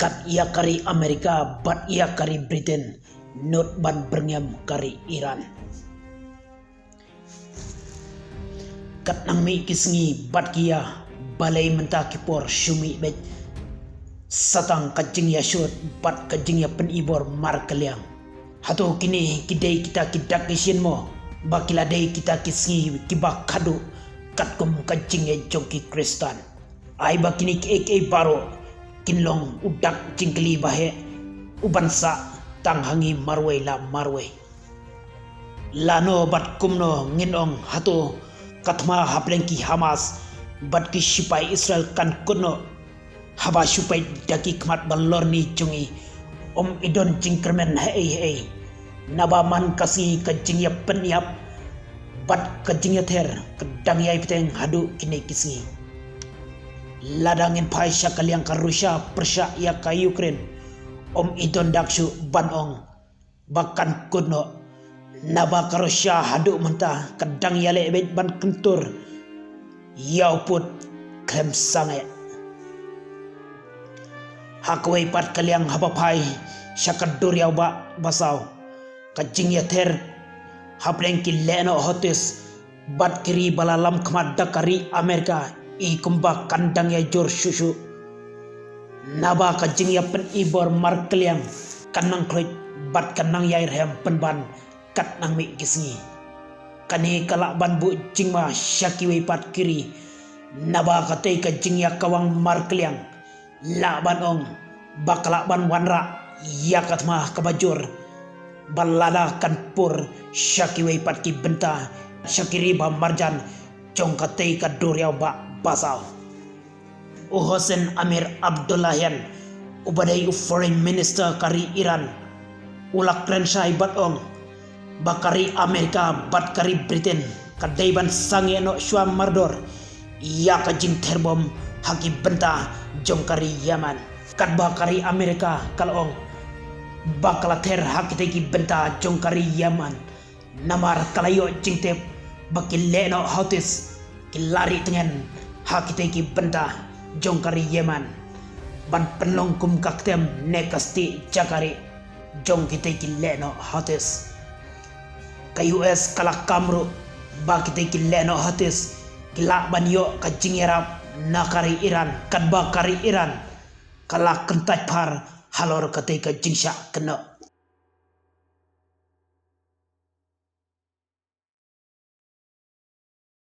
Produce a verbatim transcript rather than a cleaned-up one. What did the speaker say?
Kat ïa ka ri Amerika bad ïa ka ri Britain, nud ban byrngem ka ri Iran. Kat nang mih ki sngi bad ki ïa, balei mynta ki por shu mih beit. Satang ka jingïashut bad ka jingïapynibor markylliang. Hato kine ki dei kita ki dak ki shin mo, ba ki la dei kita ki sngi kiba khadduh katkum ka jingïeit jong ki Khristan? Ai ba kine kiei kiei baroh kin long u dak jingkylli ba heh, u ban sah tang ha ngi marwei la marwei. Lano bad kumno ngin ong, hato ka thma hapdeng ki Hamas bad ki shipai Israel kan kut noh? Haba shu peit da ki khmat balorni jong ngi, ym i don jingkyrmen haei haei. Naba man ka sngi ka jingïapynïap bad ka jingïather ka dang ïai bteng haduh kine ki sngi. Lada ngin phai sha ka liang ka Russia pyrshah ïa ka Ukraine, ym i don dak shuh ban ong ba kan kut noh. Naba ka Russia haduh mynta ka dang ïaleh beit ban kyntur ïa u pud khlem sangeh. Ha kawei pat ka liang, haba phai sha ka duriaw ba basaw, ka jingïather hapdeng ki lehnoh Houthis bad ki ri ba la lam khmat da ka ri Amerika i kumba kan dang ïajur shuh shuh. Naba ka jingïapynibor markylliang kan nang khluit bad kan nang ïai rhem pynban kat nang mih ki sngi. Kane ka lah ban buh jingma sha kiwei pat ki ri, naba katei ka jingïakawang markylliang lah ban ong ba ka lah ban wanrah ïa ka thma kaba jur, ba lada kan pur sha kiwei pat ki bynta, sha ki ri ba marjan jong katei ka duriaw ba basaw. U Hossein Amir Abdollahian, uba dei u Foreign Minister ka ri Iran, u la kren shai bad ong ba ka ri Amerika bad ka ri Britain ka dei ban sangeh noh shuwa mardor ïa ka jingther bom ha ki bynta jong ka ri Yemen. Katba ka ri Amerika ka la ong ba ka la ther ha kitei ki bynta jong ka ri Yemen, namar ka la ïoh jingtip ba ki lehnoh Houthis ki la rieh tngen ha kitei ki bynta jong ka ri Yemen, ban pynlong kum ka ktem ne ka stieh jaka rieh jong kitei ki lehnoh Houthis. Ka U S ka la kam ruh ba kitei ki lehnoh Houthis ki lah ban ïoh ka jingïarap na ka ri Iran, katba ka ri Iran ka la kyntait phar halor katei ka jingshah kynnoh.